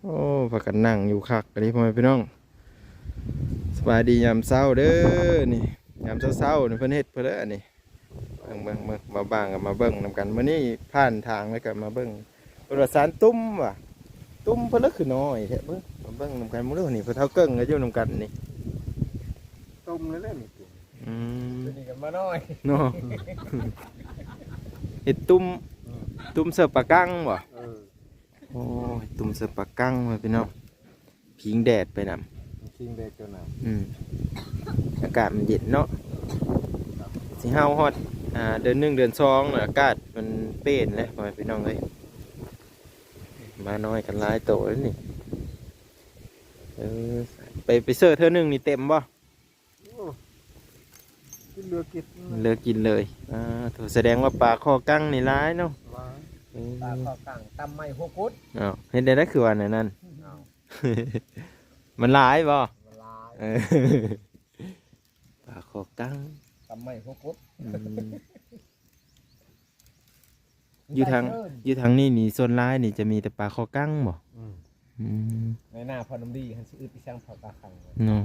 ໂອ້ ພາກັນນັ່ງຢູ່ຄັກອີ່ຫຼີ ພໍ່ແມ່ພີ່ນ້ອງ. ສະບາຍດີຍາມເຊົ້າເດີນີ້ ຍາມເຊົ້າໆນີ້ເພິ່ນເຮັດເພິ່ນເດີອັນນີ້. ເບິ່ງໆໆ ມາບາງກໍມາເບິ່ງນຳກັນ. ມື້ນີ້ຜ່ານທາງແລ້ວກໍມາເບິ່ງ ເພິ່ນວ່າສານຕຸ້ມວ່າ ຕຸ້ມເພິ່ນລະຄືນ້ອຍແທ້. ເບິ່ງ ມາເບິ່ງນຳກັນມື້ນີ້ ພໍ່ເຖົ້າເກິ່ງກໍຢູ່ນຳກັນນີ້. ຕຸ້ມແລ້ວນີ້ ອືມ ຕົວນີ້ກໍມານ້ອຍເນາະ. ເຮັດຕຸ້ມ ອືມ ຕຸ້ມເສີປາກັງບໍ່? ເອີ ໂອ້ຍ ຕຸ້ມເສີປາກັງ ພໍ່ແມ່ພີ່ນ້ອງ. ພິງແດດໄປນຳ ພິງແດດເຈົ້ານະ. ອືມ ອາກາດມັນເຢັນເນາະ. ຊິເຮົາຮອດ ອ່າ ເດືອນໜຶ່ງເດືອນສອງ ອາກາດມັນປ່ຽນແລ້ວ ພໍ່ແມ່ພີ່ນ້ອງເອີຍ. ມານ້ອຍກັນຫຼາຍໂຕເດ້ນີ້. ເອີ ໄປ ໄປເຊີເທື່ອໜຶ່ງນີ້ເຕັມບໍ່? ໂອ້ ກິນເຫຼືອກິນ ເຫຼືອກິນເລີຍ. ອ່າ ໂທ້ ສະແດງວ່າປາຄໍກັງນີ້ຫຼາຍເນາະ. ຫຼາຍ ເອີ ປາຄໍກັງ ຕຳໄມ້ຫົວກົດ. ອ້າວ ເຮັດແນວໃດຄືວ່າແນວນັ້ນ? ອ້າວ ມັນຫຼາຍບໍ່? ມັນຫຼາຍ ເອີ ປາຄໍກັງ ຕຳໄມ້ຫົວກົດ. ອືມ ຢູ່ທາງ ຢູ່ທາງນີ້ນີ້ ສ່ວນຫຼາຍນີ້ຈະມີແຕ່ປາຄໍກັງບໍ່? ອືມ ອືມ ໃນໜ້າພໍ່ນ້ຳດີຫັ້ນຊິອຶດອີ່ຫຍັງ ປາຄໍກັງເນາະ.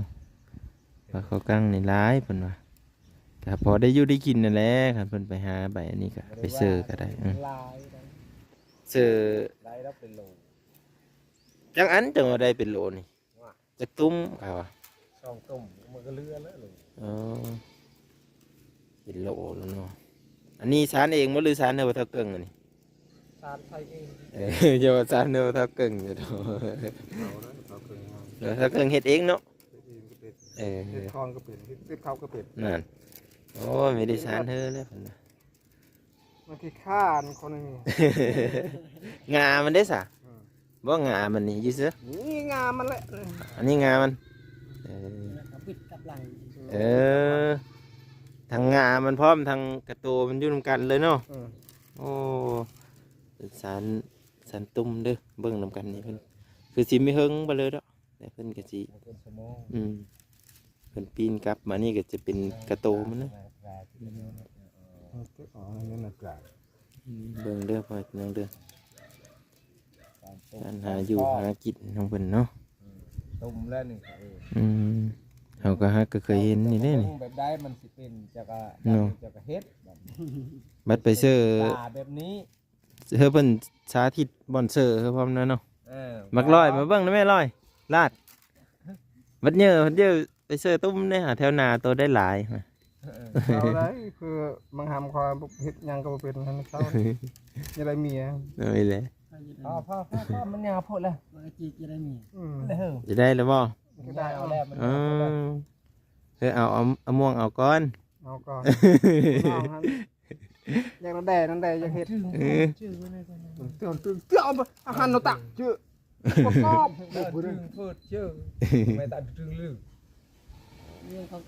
ປາຄໍກັງນີ້ຫຼາຍເພິ່ນວ່າ ກໍພໍໄດ້ຢູ່ໄດ້ກິນນັ້ນແຫຼະ. ຄັນເພິ່ນໄປຫາໄປອັນນີ້ກໍໄປເຊີກໍໄດ້. ເອີ ຫຼາຍໄດ໋ ເຊີ ຫຼາຍແລ້ວເປັນໂລ. ຈັກອັນຈັ່ງວ່າໄດ້ເປັນໂລນີ້? ວ່າ ຈັກຕຸ້ມເຂົາວ່າ ສອງຕຸ້ມ ມັນກໍເຫຼືອແລ້ວໂລ. ເອີ ເປັນໂລແລ້ວເນາະ. ອັນນີ້ສານເອງບໍ່ ຫຼືສານໃຫ້ພໍ່ເຖົ້າເກິ່ງອັນນີ້? ສານໃສ່ເອງ. ເອີ ຢ່າວ່າສານໃຫ້ພໍ່ເຖົ້າເກິ່ງຢູ່ດອກ. ເອົາເດີ ພໍ່ເຖົ້າເກິ່ງເຮັດເອງເນາະ. ເຮັດເອງກໍເປັນ ເອີ ເຮັດຄອງກໍເປັນ ເຮັດ ເຮັດເຂົ້າກໍເປັນ. ນັ້ນ ໂອ້ຍ ມີແຕ່ສານເຮີແລ້ວເພິ່ນນະ. ມັນຂີ້ຄ້ານຄົນນີ້. ງາມັນເດ້ສະ? ອືມ ບໍ່ ງາມັນນີ້ຢູ່ເຊ? ນີ້ງາມັນແຫຼະ. ອັນນີ້ງາມັນ. ເອີ ເອົາປິດກັບຫຼັງ. ເອີ ທັງງາມັນພ້ອມ ທັງກະໂຕມັນຢູ່ນຳກັນເລີຍເນາະ. ເອີ ໂອ້ ເປັນສານ ສານຕຸ້ມເດີ. ເບິ່ງນຳກັນນີ້ເພິ່ນ ຄືຊິມີເຫິງບໍ່ເລີຍດອກ. ແລ້ວເພິ່ນກໍຊິ ເປັນຊົ່ວໂມງ. ອືມ ເພິ່ນປີນກັບມານີ້ກໍຈະເປັນກະໂຕມັນນະ. ອືມ ເກັບເອົາໃນນັ້ນນະກະ. ອືມ ເບິ່ງເດີ ພໍ່ແມ່ພີ່ນ້ອງເດີ ການຫາຢູ່ຫາກິນຂອງເພິ່ນເນາະ. ອືມ ຕຸ້ມແລ້ວນີ້. ເອີ ອືມ ເຮົາກໍຫາກໍເຄີຍເຫັນນີ້ເດ້ນີ້. ແບບໃດມັນຊິເປັນ ເຈົ້າກໍ ເນາະ ເຈົ້າກໍເຮັດ. ບັດໄປເຊີປາແບບນີ້ ເຮີເພິ່ນສາທິດບ່ອນເຊີເຮີພ້ອມແລ້ວເນາະ. ເອີ ບັກລອຍ ມາເບິ່ງນະແມ່ລອຍ ລາດ ບັດເຍີ ບັດເຍີ ໄປເຊີຕຸ້ມເດ້ຫາ ແຖວໜ້າໂຕໄດ້ຫຼາຍ. ເອີ ເອົາໄດ້ ຄືມັງຫຳຄອຍເຮັດຫຍັງກໍບໍ່ເປັນ ໃຫ້ມັນເຊົາ ຢ່າໄດ້ເມຍ. ເອົາອີກແລ້ວ. ພໍ ພໍ ພໍ ພໍ ມັນຍາວໂພດແລ້ວ. ບໍ່ໄດ້ຈີກ ຢ່າໄດ້ເມຍ. ອືມ ເອີ ຈະໄດ້ແລ້ວບໍ່? ມັນຍາວແລ້ວ ມັນຍາວໂພດແລ້ວ. ເອີ ເອີ ເອົາ ເອົາ ເອົາມ່ວງເອົາກ່ອນ. ເອົາກ່ອນ ເອົາຫັ້ນ ຢາກນັ້ນແດ່ ນັ້ນແດ່ ຢາກເຮັດ. ເອີ ເອົາ ເອົາ ເອົາ ເອົາ ເອົາ ເອົາ ຫັ້ນເນາະຕະ ເຈີ ປະກອບ ເອີ ດຶງເພີດເຈີ ແມ່ຕາດຶງລື ເລື່ອງເກົ່າໆ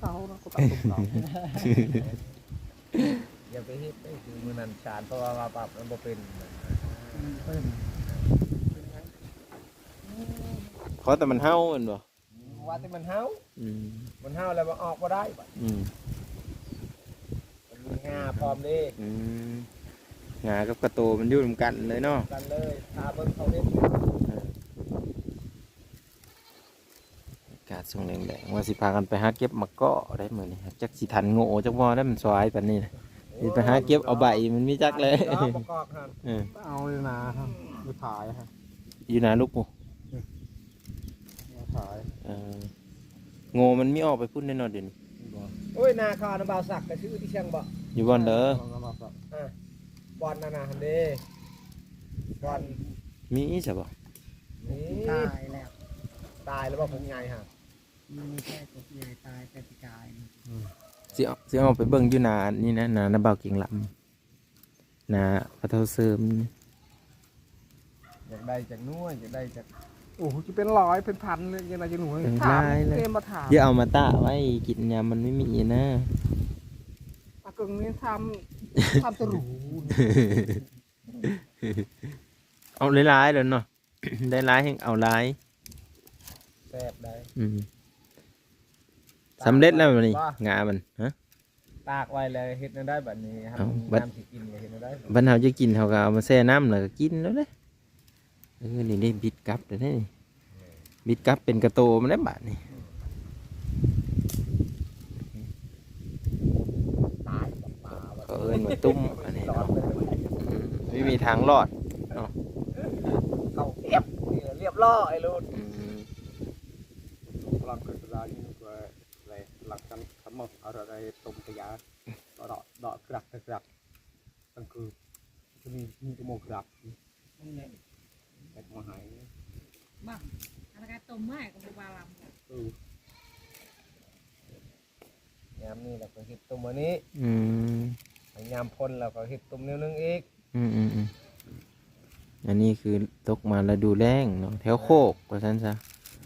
ເກົ່າໆເນາະ ເກົ່າໆ. ຢ່າໄປເຮັດເດ້ ຄືມື້ນັ້ນສານ ເພາະວ່າ ວ່າປັບມັນບໍ່ເປັນ. ອືມ ເປັນ ຂໍແຕ່ມັນເຫົ່າແມ່ນບໍ່? ວ່າແຕ່ມັນເຫົ່າ. ອືມ ມັນເຫົ່າແລ້ວມັນອອກບໍ່ໄດ້ບັດ. ອືມ ມັນມີງາພ້ອມເດ້. ອືມ ງາກັບກະໂຕມັນຢູ່ນຳກັນເລີຍເນາະ. ກັນເລີຍ ຖ້າເບິ່ງເຂົາເຮັດ. ເອີ ອາກາດຊ່ວງແລງໆ ວ່າຊິພາກັນໄປຫາເກັບໝາກເກາະໄດ໋ມື້ນີ້. ຈັກຊິທັນໂງ່ຈັກບໍ່ໄດ໋ ມັນສວາຍປານນີ້ນະ. ໂອ້ຍ ຊິໄປຫາເກັບເອົາໃບມັນມີຈັກແລະ. ເອົາໝາກເກາະຫັ້ນ. ເອີ ເອົາຢູ່ນາ ຢູ່ທ້າຍ ຢູ່ນາລູກຜູ້. ອືມ ມາຂາຍ. ເອີ ໂງ່ມັນມີອອກໄປພຸ້ນແນ່ນອນດຽວນີ້. ໂອ້ຍ ນາຄານະບ່າວສັກກະຊື່ທີ່ຊຽງບໍ່? ຢູ່ບ່ອນເດີ? ນາບ່າວສັກ ອ່າ ບ່ອນນັ້ນນະຫັ້ນເດ້. ບ່ອນ ມີອີກຊະບໍ່? ມີ. ຕາຍແລ້ວ ຕາຍແລ້ວບໍ່ ກົກໃຫຍ່ຫັ້ນ? ມີແຕ່ກົກໃຫຍ່ຕາຍແຕ່ປີກາຍ. ອືມ ຊິເອົາ ຊິເອົາໄປເບິ່ງຢູ່ນານີ້ນະ ນາ ນາບ່າວເກັ່ງລຳ. ນາພໍ່ເຖົ້າເສີມ ຢາກໄດ້ຈັກໜ່ວຍ ຢາກໄດ້ຈັກ ໂອ້ ຊິເປັນຮ້ອຍເປັນພັນເລີຍ ຢາກໄດ້ຈັກໜ່ວຍ. ເອີ ຖາມ ຫຼາຍເລີຍ ເກມມາຖາມ ຢ່າເອົາມາຕາກໄວ້ ກິນຍາມມັນມີໆນະ. ອາເກິ່ງນີ້ທຳ ທຳຕະຫຼູ ເອົາຫຼາຍໆແລ້ວເນາະ. ໄດ້ຫຼາຍແຮ່ງເອົາຫຼາຍ ແຊບໄດ໋. ອືມ ສຳເລັດແລ້ວບັດນີ້ ຕາກໄວ້ ງາມັນ ຮະ ຕາກໄວ້ແລ້ວເຮັດແນວໃດບັດນີ້? ເອົາ ຍາມຊິກິນກໍເຮັດແນວໃດ? ບັດເຮົາຈະກິນ ເຮົາກໍເອົາມາແຊ່ນ້ຳ ແລ້ວກໍກິນໂລດເດ້. ເອີ ນີ້ເດ້ ບິດກັບແລ້ວເດ້ນີ້ ບິດກັບເປັນກະໂຕມາແລ້ວບາດນີ້. ຕາຍກັບປາວ່າ ເຂົາເອີ້ນວ່າຕຸ້ມອັນນີ້ເນາະ. ອືມ ບໍ່ມີທາງລອດເນາະ ເຂົ້າເກັບນີ້ລຽບຮ້ອຍໂລດ. ອືມ ພລັງເກີດສະດາຢູ່ກວ່າ ແລະ ຫຼັງຈາກນັ້ນ ເຂົາເອົາໄດ້ຕົ້ມກະຢາ ເດາະ ເດາະ ກະກະກະກະ ຕັ້ງຄື ມີ ມີແຕ່ໝໍກະດາດ ນັ້ນແຫຼະ ເຮັດມາໃຫ້ ບັກ ອັນນັ້ນກະຕົ້ມມາໃຫ້ກໍບໍ່ວ່າລຳ. ເອີ ຍາມນີ້ລະກໍເຮັດຕົ້ມອັນນີ້. ອືມ ຍາມຝົນລະກໍເຮັດຕົ້ມແນວໜຶ່ງອີກ. ອືມໆໆ ອັນນີ້ຄືຕົກມາລະດູແລ້ງເນາະ ແຖວໂຄກວ່າຊັ້ນຊະ.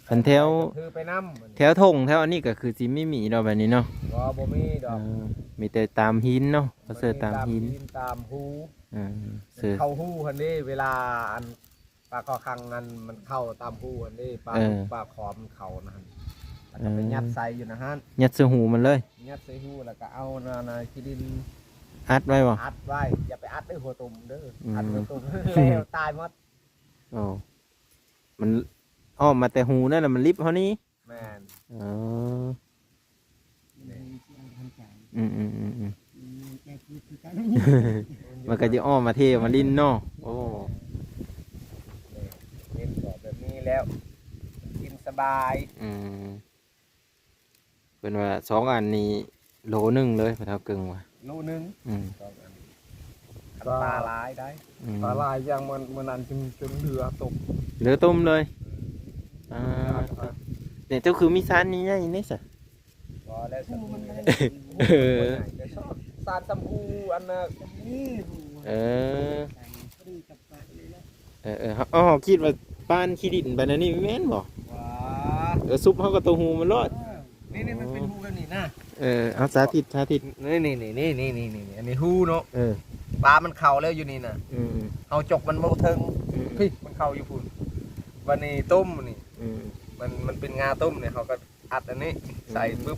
ຄັນແຖວ ຖືໄປນຳ ແຖວທົ່ງແຖວອັນນີ້ກໍຄືຊິມີໝີດອກແບບນີ້ເນາະ. ບໍ່ ບໍ່ມີດອກ. ເອີ ມີແຕ່ຕາມຫີນເນາະ ເຂົາເອີ້ນຕາມຫີນ ຕາມຫີນ ຕາມຮູ. ເອີ ເຂົ້າຮູຫັ້ນເດ້ ເວລາອັນປາຄໍຄັງນັ້ນ ມັນເຂົ້າຕາມຮູຫັ້ນເດ້ ປາ ເອີ ດຸກປາຂອມມັນເຂົ້ານັ້ນ ແລ້ວກໍໄປ ເອີ ຍັດໃສ່ຢູ່ໃນຫັ້ນ ຍັດໃສ່ຮູມັນເລີຍ. ຍັດໃສ່ຮູ ແລ້ວກໍເອົາໜ້າ ໜ້າຂີ້ດິນ ອັດໄວ້ບໍ່? ອັດໄວ້ ຢ່າໄປອັດໃນຫົວຕຸ່ມເດີ. ອືມ ອັດຫົວຕຸ່ມແລ້ວຕາຍໝົດ. ໂອ້ ມັນອອກມາແຕ່ຮູນັ້ນລະ ມັນລິບເຮົານີ້. ແມ່ນ. ເອີ ອືມໆໆໆ ມັນກໍຈະອອກມາເທມາຫຼິ້ນເນາະ. ໂອ້ ເຫັນກໍແບບນີ້ແລ້ວ ກິນສະບາຍ. ອືມ ເພິ່ນວ່າສອງອັນນີ້ໂລໜຶ່ງເລີຍ ພໍ່ເຖົ້າເກິ່ງວ່າ ໂລໜຶ່ງ. ອືມ ສອງອັນ ຄັນປາຫຼາຍໄດ໋. ອືມ ປາຫຼາຍຢ່າງ ມື້ ມື້ນັ້ນຈົນ ຈົນເຫຼືອຕົມ ເຫຼືອຕົມເລີຍ. ອືມ ອ່າ ເຈົ້າຄືມີຊານໃຫຍ່ໆນີ້ຊະ? ບໍ່ແລ້ວ ຊານ ເອີ ຊານຊຳພູອັນນ່າ. ເອີ ເອີໆ ເຮົາ ເຮົາຄິດວ່າປານຂີ້ດິນປານອັນນີ້ແມ່ນບໍ່? ຫວາ ເອີ ຊຸບເຮົາກໍຕົວຮູມັນໂລດ. ເອີ ນີ້ໆ ມັນເປັນຮູແບບນີ້ນະ. ເອີ ເອົາສາທິດ ສາທິດ. ນີ້ໆ ອັນນີ້ຮູເນາະ. ເອີ ປາມັນເຂົ້າແລ້ວຢູ່ນີ້ນະ. ອືມ ເຮົາຈົກມັນບໍ່ເຖິງ. ອືມ ພີ້ ມັນເຂົ້າຢູ່ພຸ້ນ. ບາດນີ້ຕົ້ມນີ້. ອືມ ມັນ ມັນເປັນງາຕົ້ມນີ້ ເຮົາກໍ ອັດອັນນີ້ ອືມ ໃສ່ປຶບ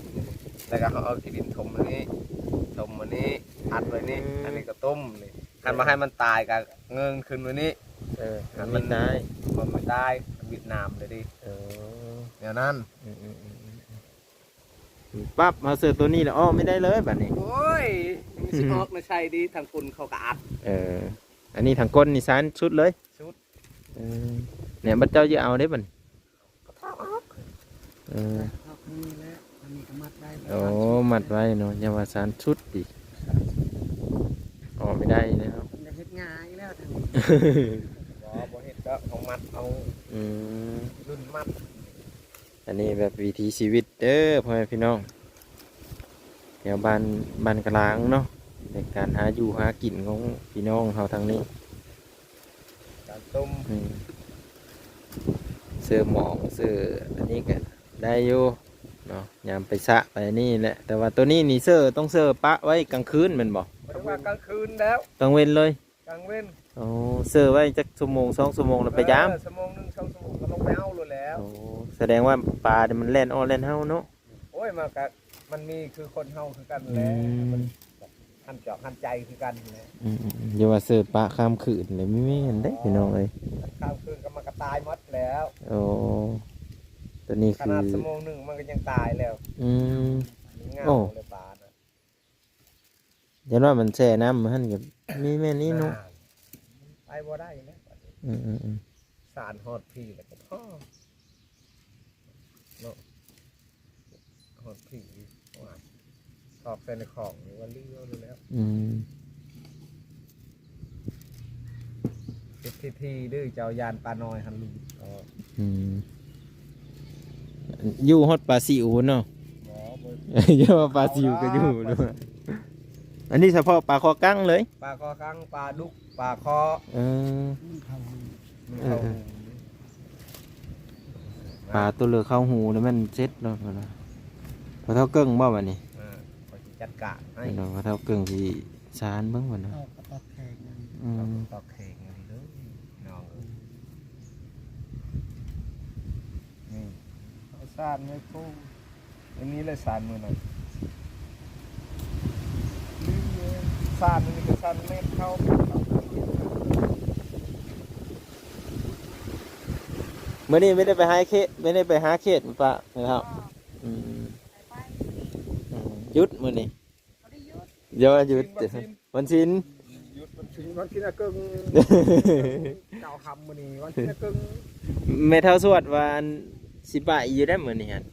ແລ້ວກໍເຮົາເອົາຂີ້ດິນຖົມອັນນີ້ ຖົມອັນນີ້ ອັດໄວ້ນີ້. ອືມ ອັນນີ້ກໍຕົ້ມນີ້. ເອີ ຄັນວ່າໃຫ້ມັນຕາຍກໍເງິ່ງຂຶ້ນໄວ້ນີ້. ເອີ ໃຫ້ມັນຕາຍ ບໍ່ໃຫ້ມັນຕາຍ ວິດນ້ຳເລີຍເດ້. ເອີ ແນວນັ້ນ. ອືມໆໆ ປັບ ເຮົາເສີບຕົວນີ້ແລ້ວອອກໄມ່ໄດ້ເລີຍບາດນີ້. ໂອ້ຍ ມັນຊິອອກມາໃສ່ດີ ທາງຄົນເຂົາກໍອັດ. ເອີ ອັນນີ້ທາງກົ້ນນີ້ຊານສຸດເລີຍ. ສຸດ. ເອີ ແນວບັດເຈົ້າຈະເອົາເດ້ບັດນີ້. ກໍຖາກອອກ. ເອີ ຖາກອອກນີ້ແຫຼະ ອັນນີ້ກໍມັດໄວ້. ໂອ້ ມັດໄວ້ເນາະ ຢ່າວ່າຊານສຸດຕິ ອອກໄມ່ໄດ້ແລ້ວ. ມັນຈະເຮັດງ່າຍແລ້ວທາງນີ້. ບໍ່ ບໍ່ເຮັດດອກ ເຮົາມັດເອົາ. ອືມ ລຸ້ນມັດ. ອັນນີ້ແບບວິຖີຊີວິດເດີພໍ່ແມ່ພີ່ນ້ອງ ແຖວບ້ານ ບ້ານກະລາງເນາະ ໃນການຫາຢູ່ຫາກິນຂອງພີ່ນ້ອງເຮົາທາງນີ້. ການຕົ້ມ. ອືມ ເສີມໝອງ ເສີມອັນນີ້ກໍໄດ້ຢູ່ເນາະ ຍາມໄປສະໄປນີ້ແຫຼະ. ແຕ່ວ່າໂຕນີ້ນີ້ເສີມ ຕ້ອງເສີມປະໄວ້ກາງຄືນແມ່ນບໍ່? ບໍ່ໄດ້ວ່າກາງຄືນແລ້ວ ກາງເວັນເລີຍ. ກາງເວັນ. ໂອ້ ເສີມໄວ້ຈັກຊົ່ວໂມງ ສອງຊົ່ວໂມງແລ້ວໄປຢາມ. ເອີ ຊົ່ວໂມງໜຶ່ງ ສອງຊົ່ວໂມງກໍລົງໄປເອົາໂລດແລ້ວ. ໂອ້ ສະແດງວ່າປານີ້ມັນແລ່ນອອກແລ່ນເຫົາເນາະ. ໂອ້ຍ ມັນກໍ ມັນມີຄືຄົນເຮົາຄືກັນແຫຼະ. ອືມ ມັນ ຫັນຈອກຫັນໃຈຄືກັນແຫຼະ. ອືມໆໆ ຢ່າວ່າເສີມປະຂ້າມຄືນເລີຍ ແມ່ນເດ້ພີ່ນ້ອງເອີຍ ຂ້າມຄືນກໍມັນກໍຕາຍໝົດແລ້ວ. ໂອ້ ຕົວນີ້ຄື ຂະໜາດຊົ່ວໂມງໜຶ່ງມັນກໍຍັງຕາຍແລ້ວ. ອືມ ມັນເຫງົາ ໂອ້ ເລີຍປານະ. ຢ້ານວ່າມັນແຊ່ນ້ຳຫັ້ນກໍມີແມ່ນນີ້ເນາະ. ອ່າ ໄປບໍ່ໄດ້ແລ້ວ. ອືມໆໆ ສານຮອດພີ້ແລ້ວກໍພໍເນາະ. ຮອດພີ້ ໂອ້ຍ ຖອກໃສ່ໃນຂອງນີ້ວ່າເຫຼືອແລ້ວ. ອືມ ເຮັດທີໆເດີ ເຈົ້າຢ້ານປານ້ອຍຫັ້ນຫຼຸດອອກ. ອືມ ຢູ່ຮອດປາຊິວພຸ້ນເນາະ. ບໍ່ ບໍ່ ຢ່າວ່າປາຊິວກໍຢູ່. ເອົາລະ ເນາະ ອັນນີ້ສະເພາະປາຄໍກັງເລີຍ. ປາຄໍກັງ ປາດຸກ ປາຄໍ. ເອີ ມັນເຂົ້າຫູ ມັນເຂົ້າຫູ. ເອີ ປາຕົວເຫຼືອເຂົ້າຫູແລ້ວແມ່ນເສັດແລ້ວ. ພໍ່ເຖົ້າເກິ່ງບໍ່ບາດນີ້? ເອີ ຂ້ອຍຊິຈັດການໃຫ້. ພໍ່ເຖົ້າເກິ່ງຊິສານເບິ່ງບັດນີ້. ເອົາກະຕອກແຂງ. ອືມ ເອົາກະຕອກແຂງເລີຍພີ່ນ້ອງເອີຍ. ອືມ ນີ້ ເອົາສານໄວ້ໂຄງ. ອັນນີ້ແຫຼະສານມື້ນັ້ນ ສານອັນນີ້ກໍສານແມັດເຂົ້າ. ເຂົ້າຫູ ເຂົ້າຫູ ເຂົ້າຫູ. ມື້ນີ້ບໍ່ໄດ້ໄປຫາເຂດ ບໍ່ໄດ້ໄປຫາເຂດປະແມ່ເຖົ້າ? ອືມ ອືມ ຢຸດມື້ນີ້ ບໍ່ໄດ້ຢຸດ ດຽວວ່າຢຸດ ວັນສິນ ຢຸດວັນສິນ ວັນສິນອາເກິ່ງ ເຈົ້າຄຳມື້ນີ້ວັນສິນອາເກິ່ງ ແມ່ເຖົ້າສວດວ່າອັນ ຊິໄປຢູ່ໄດ໋ມື້ນີ້ຫັ້ນ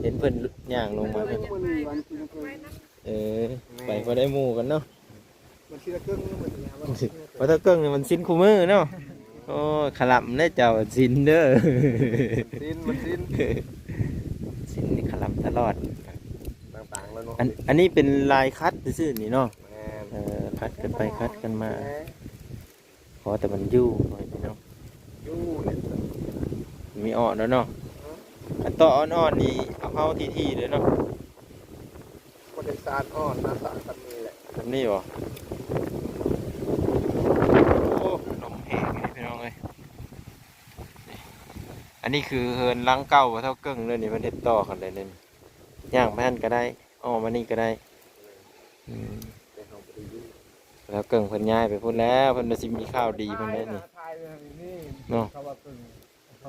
ເຫັນເພິ່ນຍ່າງລົງມາ ມື້ນີ້ວັນສິນອາເກິ່ງ ເອີ ໄປພໍໄດ້ໝູ່ກັນເນາະ ວັນສິນອາເກິ່ງ ວັນສິນອາເກິ່ງ ວັນສິນອາເກິ່ງນີ້ວັນສິນຄູ່ມື້ເນາະ ໂອ້ ຄະລຳເດີເຈົ້າ ວັນສິນເດີ ວັນສິນ ວັນສິນ ວັນສິນນີ້ຄະລຳຕະຫຼອດ ຕ່າງໆແລ້ວເນາະ ອັນ ອັນນີ້ເປັນລາຍຂັດຊື່ໆນີ້ເນາະ ແມ່ນ ເອີ ຂັດກັນໄປຂັດກັນມາ ຂໍແຕ່ມັນຢູ່ ພໍ່ແມ່ພີ່ນ້ອງ ຢູ່ແຫຼະ ມີອອກແລ້ວເນາະ ອືມ ອັນຕໍ່ອ່ອນໆນີ້ເອົາເຮົາຖີ່ໆເລີຍເນາະ ບໍ່ໄດ້ສານອ່ອນນະ ສານສ່ຳນີ້ແຫຼະ ສ່ຳນີ້ບໍ່? ໂອ້ ລົມແຮງເດ້ພີ່ນ້ອງເອີຍ ອັນນີ້ຄືເຮືອນຫຼັງເກົ່າພໍ່ເຖົ້າເກິ່ງເລີຍນີ້ ເພິ່ນເຮັດຕໍ່ກັນເລີຍນີ້ ຍ່າງໄປຫັ້ນກໍໄດ້ ອ້ອມມານີ້ກໍໄດ້ ອືມ ແຕ່ເຮົາບໍ່ໄດ້ຢູ່ ພໍ່ເຖົ້າເກິ່ງເພິ່ນຍ້າຍໄປພຸ້ນແລ້ວ ເພິ່ນວ່າຊິມີຂ່າວດີເພິ່ນໄດ້ນີ້ ເນາະ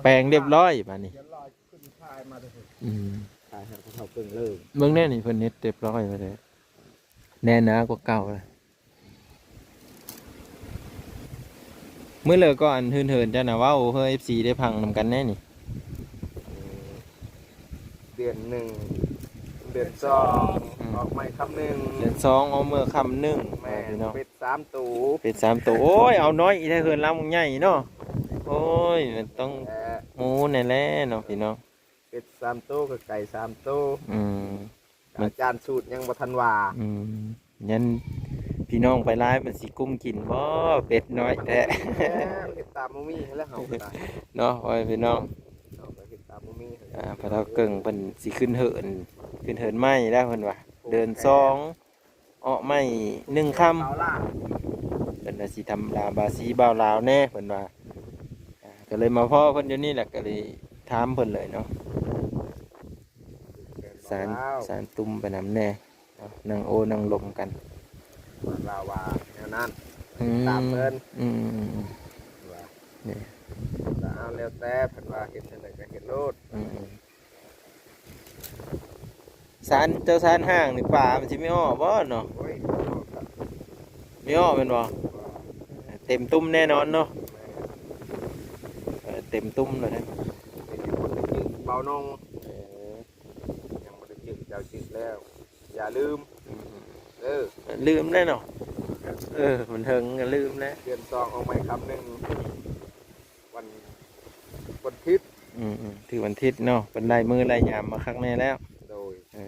ແປງຮຽບຮ້ອຍບາດນີ້ ອືມ ຖ່າຍໃຫ້ເຂົາເຈົ້າເບິ່ງເລີຍ ເບິ່ງແນ່ນີ້ ເພິ່ນເຮັດຮຽບຮ້ອຍແລ້ວເດ້ ແໜ້ນໜາກວ່າເກົ່າແລ້ວ ມື້ເລີກກໍອັນ ເຮີນເຫີນເຈົ້ານະ ເວົ້າເພື່ອເອັຟຊີໄດ້ຟັງນຳກັນແນ່ນີ້ ເດືອນໜຶ່ງ ເດືອນສອງ ອືມ ອອກໃໝ່ຄຳໜຶ່ງ ເດືອນສອງ ອອກເມືອຄຳໜຶ່ງ ແມ່ນ ພີ່ນ້ອງ ເປັດສາມໂຕ ເປັດສາມໂຕ ໂອ້ຍ ເອົານ້ອຍອີກແທ້ ເຮືອນລາວມັນໃຫຍ່ເນາະ ໂອ້ຍ ມັນຕ້ອງ ແຕ່ ໂອ້ ແນ່ແຫຼະເນາະ ພີ່ນ້ອງ ເປັດສາມໂຕ ກໍໄກ່ສາມໂຕ ອືມ ອາຈານສູດຍັງບໍ່ທັນວ່າ ອືມ ຍັນພີ່ນ້ອງໄປຫຼາຍ ມັນຊິກຸ້ມກິນບໍ່ ເປັດນ້ອຍແທ້ ເຮັດຕາມບໍ່ມີແລ້ວເຮົາກໍໄດ້ ເນາະ ພໍ່ແມ່ພີ່ນ້ອງ ເຮົາກໍເຮັດຕາມບໍ່ມີ ອ່າ ພໍ່ເຖົ້າເກິ່ງເພິ່ນຊິຂຶ້ນເຮືອນ ຂຶ້ນເຮືອນໃໝ່ແລ້ວເພິ່ນວ່າ ເດືອນສອງ ອອກໃໝ່ໜຶ່ງຄຳ ເພິ່ນວ່າຊິທຳລາບາສີບ່າວລາວແດ່ ເພິ່ນວ່າ ອ່າ ກໍເລີຍມາພໍ້ເພິ່ນຢູ່ນີ້ແຫຼະ ກໍເລີຍຖາມເພິ່ນເລີຍເນາະ ສານ ສານຕຸ້ມໄປນຳແດ່ ເນາະ ນັ່ງໂອ້ນັ່ງລົມກັນ ລາວວ່າແນວນັ້ນ ອືມ ຕາມເພິ່ນ ອືມ ວ່າ ນີ້ ກໍເອົາແລ້ວແຕ່ ເພິ່ນວ່າເຮັດຈັ່ງໃດກໍເຮັດໂລດ ອືມ ສານ ເຈົ້າສານຫ້າງນີ້ ປາມັນຊິມີອອກບໍ່ເນາະ? ໂອ້ຍ ມີອອກແມ່ນບໍ່? ເຕັມຕຸ້ມແນ່ນອນເນາະ ເອີ ເຕັມຕຸ້ມແລ້ວເດ້ ເປັນຫຍັງບໍ່ໄດ້ຈື່ເບົາໜອງ ເອີ ຍັງບໍ່ໄດ້ຈື່ ເຈົ້າຈື່ແລ້ວ ຢ່າລືມ ອືມ ເອີ ລືມແລ້ວເນາະ ເອີ ມັນເຖິງກໍລືມແລ້ວ ເດືອນສອງອອກໃໝ່ຄຳໜຶ່ງ ວັນ ວັນທິດ ອືມໆ ຖືວັນທິດເນາະ ເພິ່ນໄລ່ມື້ໄລ່ຍາມມາຄັກແນ່ແລ້ວ ໂດຍ ເອີ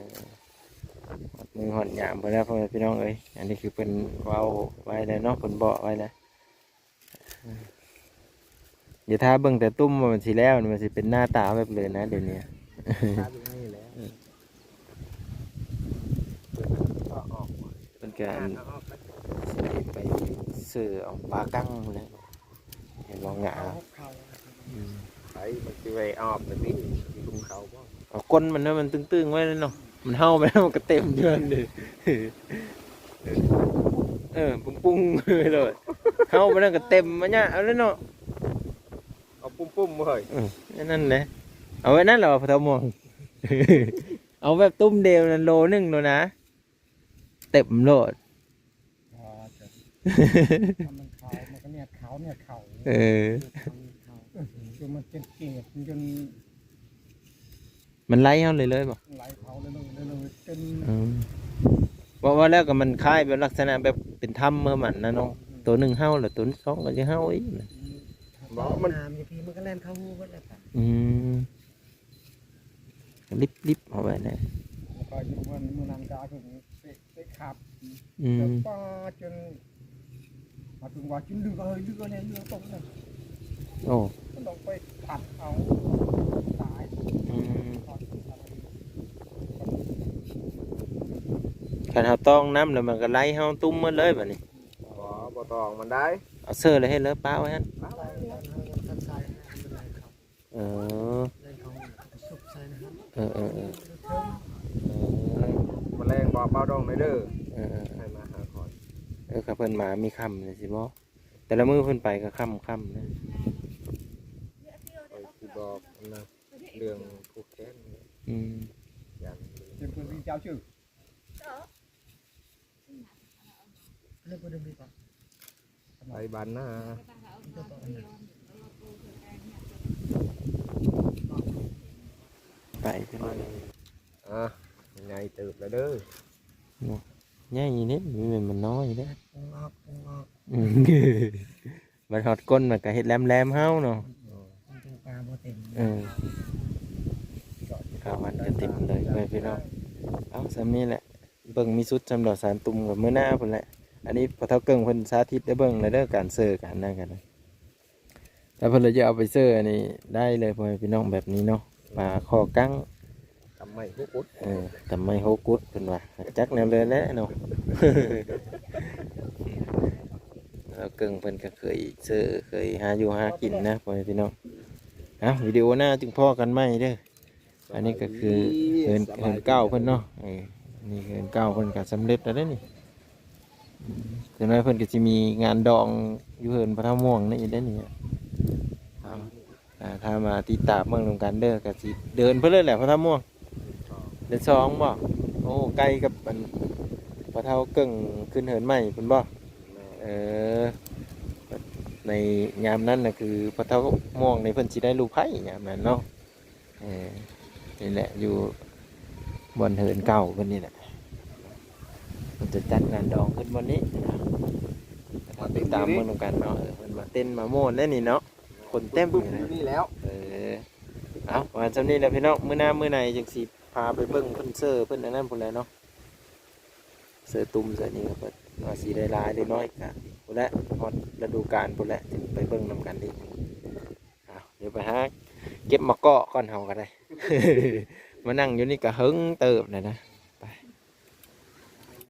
ຮອດມື້ຮອດຍາມເພິ່ນແລ້ວ ພໍ່ແມ່ພີ່ນ້ອງເອີຍ ອັນນີ້ຄືເພິ່ນເວົ້າໄວ້ແລ້ວເນາະ ເພິ່ນບອກໄວ້ແລ້ວ ເອີ ຢ່າຖ້າເບິ່ງແຕ່ຕຸ້ມວ່າມັນຊິແລ້ວ ມັນຊິເປັນໜ້າຕາແບບເລີຍນະ ດຽວນີ້ ຖ້າເບິ່ງນີ້ແຫຼະ ເອີ ເພິ່ນກໍອັນ ຊິໄປເສີເອົາປາກັງພຸ້ນແຫຼະ ເຫັນບໍ່ ງາ ອືມ ໃຜມັນຊິໄປອອກແບບນີ້ ຊິລົງເຂົາບໍ່? ເອົາກົ້ນມັນນະ ມັນຕຶງໆໄວ້ເນາະ ມັນເຫົ່າໄປແລ້ວມັນກໍເຕັມຢູ່ຫັ້ນເດ້ ເອີ ປຸ້ງໆໄປໂລດ ເຫົ່າໄປນັ້ນກໍເຕັມມາຍະເອົາແລ້ວເນາະ ເອົາປຸ້ມໆເຮີ້ຍ ເອີ ອັນນັ້ນແຫຼະ ເອົາໄວ້ນັ້ນແຫຼະ ພໍ່ເຖົ້າມ່ວງ ເອົາແບບຕຸ້ມດຽວນັ້ນ ໂລໜຶ່ງໂລນະ ເຕັມໂລດ ອໍ ມັນຂາວ ມັນກໍແນບຂາວ ແນບຂາວ ເອີ ຄືມັນເຈັບເກດ ມັນຈົນ ມັນໄລ່ເຮົາເລີຍໆບໍ່? ໄລ່ເຮົາເລີຍໆ ຈົນ ອືມ ເວົ້າ ເວົ້າແລ້ວກໍມັນຄ້າຍແບບລັກສະນະແບບເປັນຖ້ຳເມືອມັນນະເນາະ ອືມ ໂຕໜຶ່ງເຫົ່າ ແລ້ວໂຕສອງກໍຈະເຫົ່າອີກ ອືມ ບໍ່ ມັນ ນ້ຳຢູ່ພີ້ ມັນກໍແລ່ນເຂົ້າຮູໝົດແລ້ວ ອືມ ລິບໆເອົາໄວ້ແຫຼະ ແລ້ວກໍຢູ່ມື້ ມື້ນັ້ນກໍເອົາເຖິງເຕະ ເຕະຂັບ ອືມ ແລ້ວປາຈົນ ມາເຖິງວ່າຈິນເຫຼືອເຮີ້ຍ ເຫຼືອແນ່ ເຫຼືອຕົກແນ່ ໂອ້ ມັນຕ້ອງໄປຂັດເອົາ ຕາຍ ອືມ ຄັນເຮົາຕ້ອງນ້ຳແລ້ວ ມັນກໍໄລ່ເຮົາຕຸ້ມໝົດເລີຍບາດນີ້ ບໍ່ ບໍ່ຕ້ອງມັນໄດ້ ເອົາເສີແລ້ວເຮັດເລີ ປະໄວ້ຫັ້ນ ປະໄວ້ ເອີ ເອີ ເອີ ເອີ ເອີ ມື້ແລງບອກເບົາດອງໜ່ອຍເດີ ເອີ ເອີ ໃຫ້ມາຫາຂ້ອຍ ເອີ ຄັນເພິ່ນມາມີຄ່ຳຈັ່ງຊີ້ບໍ່ ແຕ່ລະມື້ເພິ່ນໄປກໍຄ່ຳໆນະ ຂ້ອຍຊິບ ອກນະ ເລື່ອງຜູກແຂນ ອືມ ຢ້ານ ໄປບ້ານນາ ໄປເທື່ອໜຶ່ງ ອ່າ ໃຫຍ່ເຕີບແລ້ວເດີ ໃຫຍ່ນີ້ ມັນ ມັນນ້ອຍເດ້ ອືມ ບັດຮອດກົ້ນມັນກໍເຮັດແຫຼມໆເຮົາເນາະ ມັນຈຶ່ງປາບໍ່ເຕັມ ເອີ ເຂົ້າມັນກໍເຕັມເລີຍ ເອີ ພີ່ນ້ອງ ເອົາ ສ່ຳນີ້ແຫຼະ ເບິ່ງມີສຸດສ່ຳດອກສານຕຸ່ມກັບມື້ໜ້າພຸ້ນແຫຼະ ອັນນີ້ພໍ່ເຖົ້າເກິ່ງເພິ່ນສາທິດໃຫ້ເບິ່ງແລ້ວເດີ ການເຊີການນັ້ນກໍໄດ້ ຖ້າເພິ່ນລະຈະເອົາໄປເຊີອັນນີ້ໄດ້ເລີຍ ພໍ່ແມ່ພີ່ນ້ອງ ແບບນີ້ເນາະ ປາຄໍກັງ ຕຳໄມ້ຫົກກຸດ ເອີ ຕຳໄມ້ຫົກກຸດເພິ່ນວ່າ ຈັກແນວເລີຍແຫຼະເນາະ ພໍ່ເຖົ້າເກິ່ງເພິ່ນກໍເຄີຍເຊີ ເຄີຍຫາຢູ່ຫາກິນນະ ພໍ່ແມ່ພີ່ນ້ອງ ເອົ້າ ວິດີໂອໜ້າຈຶ່ງພໍ້ກັນໃໝ່ເດີ ອັນນີ້ກໍຄືເຮືອນ ສະບາຍດີ ເຮືອນເກົ່າເພິ່ນເນາະ ເອີ ນີ້ເຮືອນເກົ່າເພິ່ນກໍສຳເລັດແລ້ວເດ້ນີ້ ອືມ ຈັກໜ້ອຍເພິ່ນກໍຊິມີງານດອງຢູ່ເຮືອນພໍ່ເຖົ້າມ່ວງນີ້ອີກເດ້ນີ້ ເອົາ ອ່າ ຖ້າມາຕິດຕາມເບິ່ງນຳກັນເດີ ກໍຊິເດີນໄປເລີຍແຫຼະ ພໍ່ເຖົ້າມ່ວງ ເດືອນສອງບໍ? ໂອ້ ໃກ້ກັບອັນພໍ່ເຖົ້າເກິ່ງຂຶ້ນເຮືອນໃໝ່ພຸ້ນບໍ? ແມ່ນ ເອີ ໃນຍາມນັ້ນນະ ຄືພໍ່ເຖົ້າມ່ວງນີ້ເພິ່ນຊິໄດ້ລູກໃພ້ຍາມນັ້ນເນາະ ເອີ ນີ້ແຫຼະ ຢູ່ບ່ອນເຮືອນເກົ່າເພິ່ນນີ້ແຫຼະ ເພິ່ນຈະຈັດງານດອງຂຶ້ນບ່ອນນີ້ ມາຕິດຕາມເບິ່ງນຳກັນເນາະ ເອີ ເພິ່ນມາເຕັ້ນມາມ່ວນແລ້ວນີ້ເນາະ ຄົນເຕັມຢູ່ນີ້ແລ້ວ ເອີ ເອົາ ປະມານສ່ຳນີ້ແຫຼະພີ່ນ້ອງ ມື້ໜ້າມື້ໃນຈັ່ງຊິພາໄປເບິ່ງເພິ່ນເຊີເພິ່ນອັນນັ້ນພຸ້ນແຫຼະເນາະ ເຊີຕຸ່ມເຊີນີ້ກໍວ່າຊິໄດ້ຫຼາຍໄດ້ໜ້ອຍກໍພຸ້ນແຫຼະ ຮອດລະດູການພຸ້ນແຫຼະ ຈຶ່ງໄປເບິ່ງນຳກັນອີກ ເອົາ ດຽວໄປຫາເກັບໝາກເກາະກ່ອນເຮົາກໍໄດ້ ມານັ່ງຢູ່ນີ້ກໍເຫິງເຕີບແລ້ວນະ